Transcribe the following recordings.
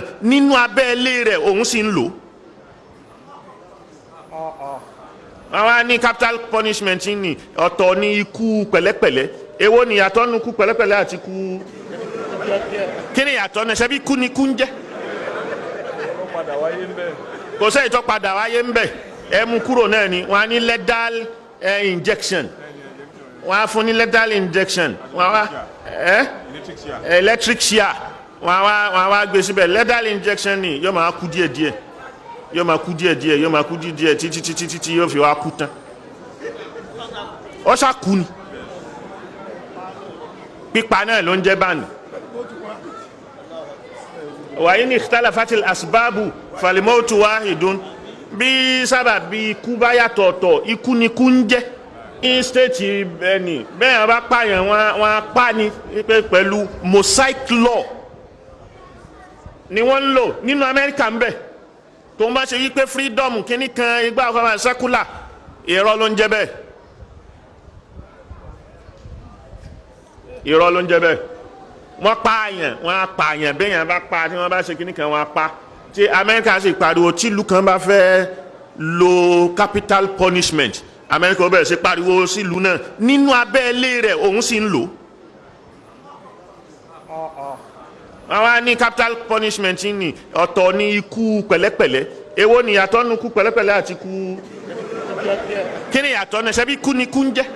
náà nínú abẹ́ ilé rẹ̀ òun sì ń lò. Wọ́n wá ní capital punishment ní ọ̀tọ̀ ní ikú pẹ̀lẹ́pẹ̀lẹ́. Èwo ni ìyàtọ̀ nu ikú pẹ̀lẹ́pẹ̀lẹ́ àti ikú? Kí ni ìyàtọ̀ náà? Ṣebí ikú ni ikú ń jẹ́? Kò sẹ́yìn tó padà wáyé ń bẹ̀. Ẹ mú kúrò náà ni. Wọ́n á ní lethal injection. Wọ́n á fún ní lethal injection. Wọ́n á wá electric chair. Wọ́n á wá gbé síbẹ̀. Lethal injection ni yóò máa kú díẹ̀ díẹ̀, yóò máa kú díẹ̀ díẹ̀, yóò máa kú díẹ̀ díẹ̀ títí títí títí yóò fi wá kú tán. Ó ṣá kú ni. Pípa náà ló ń jẹ́ báni. Wàyí ní ikhtalafatil asbabu falimautu wahidun. Bí sábà bí ikú bá yàtọ̀ ọ̀tọ̀, ikú ni ikú ń jẹ́. Ní stéètì ẹni bẹ́ẹ̀ bá pààyàn wọ́n á pa ni pé pẹ̀lú mosaic law ni wọ́n ń lò nínú Amẹ́ríkà ń bẹ̀. Tó ń bá ṣe wípé freedom kìíní kan igbá ọkọ̀ máa secular, irọ́ ló ń jẹ́ bẹ́ẹ̀. Irọ́ ló ń jẹ́ bẹ́ẹ̀. Wọ́n pààyàn, wọ́n á pààyàn, bẹ́yàn bá pa tí wọ́n bá ṣe kìíní kan wọ́n á pa. Tí Amẹ́ríkà sì pariwo tí ìlú kan bá fẹ́ lo capital punishment, Amẹ́ríkà ó bẹ̀rẹ̀ sí pariwo sílùú náà nínú abẹ́ ilé rẹ̀ òun sì ń lò. Wọ́n wá ní capital punishment ní ọ̀tọ̀ ní ikú pẹ̀lẹ́pẹ̀lẹ́. Èwo ni ìyàtọ̀ nu ikú pẹ̀lẹ́pẹ̀lẹ́ àti ikú? Kí ni ìyàtọ̀ náà? Ṣebí ikú ni ikú ń jẹ́?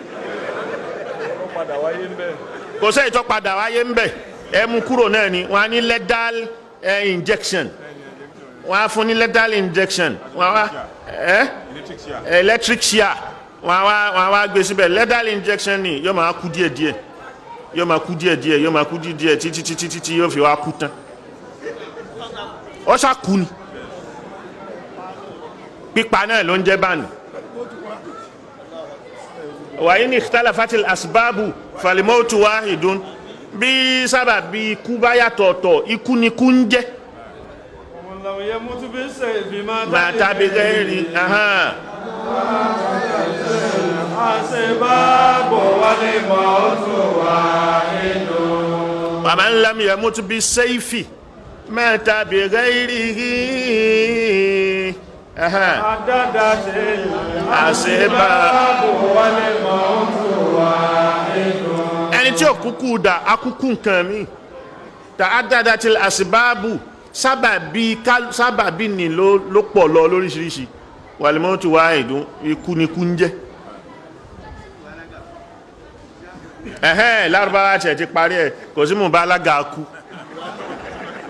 Kò sẹ́yìn tó padà wáyé ń bẹ̀. Ẹ mú kúrò náà ni. Wọ́n á ní lethal injection. Wọ́n á fún ní lethal injection. Wọ́n á wá electric chair. Wọ́n á wá gbé síbẹ̀. Lethal injection ni yóò máa kú díẹ̀ díẹ̀, yóò máa kú díẹ̀ díẹ̀, yóò máa kú díẹ̀ díẹ̀ títí títí títí yóò fi wá kú tán. Ó ṣá kú ni. Pípa náà ló ń jẹ́ báni. Wàyí ní ikhtalafatil asbabu falimautu wahidun. Bí sábà bí ikú bá yàtọ̀ ọ̀tọ̀, ikú ni ikú ń jẹ́. Máa tàbí gẹ́rì. Waman lam yamut bis-sayfi mata bi ghayrihi. Ẹni tí ó kúkú dà akúkú nǹkan mi. Ta'addadatil asbabu, sábàbí ni ló pọ̀ lọ lóríṣiríṣi. Wal mautu wahidun, ikú ni ikú ń jẹ́. Ẹ̀hẹ́n, lárúbáwá tiẹ̀ ti parí ẹ̀, kò sí mùbálágà kú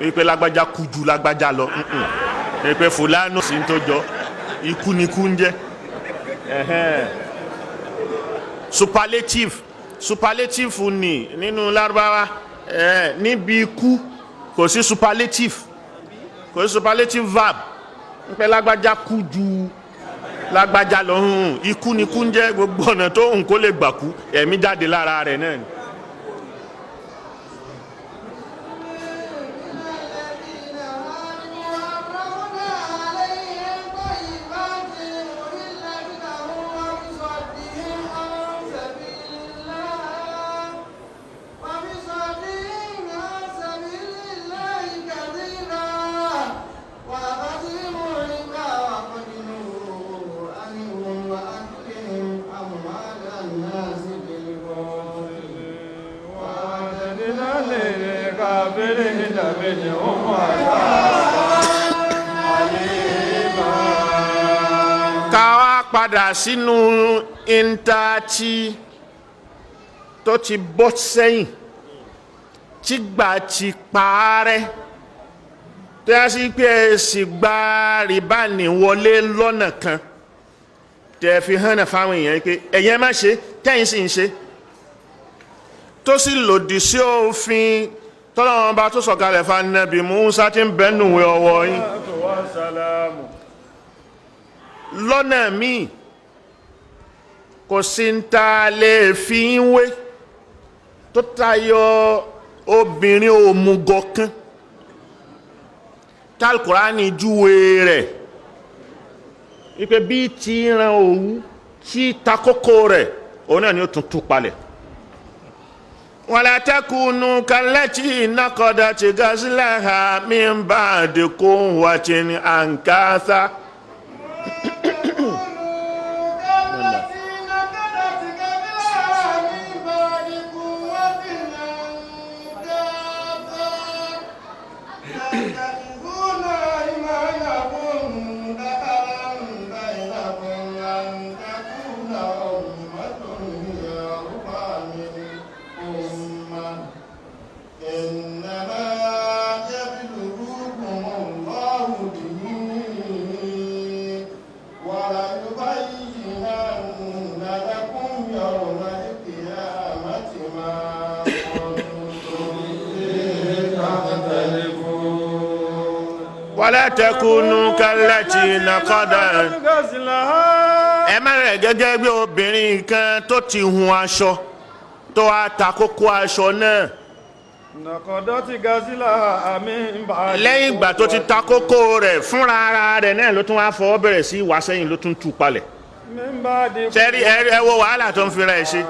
wípé lágbájá kú ju lágbájá lọ, wípé fúlànù sí ń tó jọ, ikú ni ikú ń jẹ́. Ẹ̀hẹ́n, superlative, superlative ni nínú lárúbáwá. Níbi ikú kò sí superlative, kò sí superlative verb wípé lágbájá kú ju lágbájá lọ. Ikú ni ikú ń jẹ́, gbogbo ọ̀nà tó ń kó lè gbà kú, ẹ̀mí jáde lára rẹ̀ náà ni. Ká wá padà sínú ìntàtí tó ti bọ́ sẹ́yìn tí gbà ti parẹ́, tó yá sí pé ẹ sì gba rìbá ní wọlé lọ́nà kan tẹ́ fi hànà fáwọn èèyàn pé ẹ̀yẹn má ṣe, tẹ́yìn sì ń ṣe, tó sì lòdì sí òfin tọ́lọ́wọ́n bá tó sọ̀kalẹ̀ fa Nábì Mùsá tí ń bẹ́nùwé ọwọ́ yín. Lọ́nà míì kò sí ń ta lè fi ń wé tó tayọ obìnrin òmùgọ̀ kan tálkùránì júwe rẹ̀ wípé bí ti ran òwú tí takókó rẹ̀ òun náà ni ó tún tú palẹ̀. Wala takunu kallati naqadat ghazlaha min ba'di quwwatin ankatha. كالتي نكدت غزلها من بعد قوة أنكاثا تتخذون أيمانكم دخلا بينكم أن تكون أمة هي أربى من أمة إنما يبلوكم الله به وليبينن لكم يوم القيامة ما كنتم فيه تختلفون. Wala takunu kallati naqadat. غزلها. Ẹ má rẹ̀ gẹ́gẹ́ bí obìnrin kan tó ti hun aṣọ tó wá ta kókó aṣọ náà. نقضت غزلها من بعد Lẹ́yìn ìgbà tó ti ta kókó rẹ̀ fúnra ara rẹ̀ náà, ló tún wá fọwọ́ bẹ̀rẹ̀ sí wá sẹ́yìn, ló tún tú palẹ̀. من بعد Ṣẹ́rí, ẹ wo wàhálà tó ń fira ẹ̀ ṣe.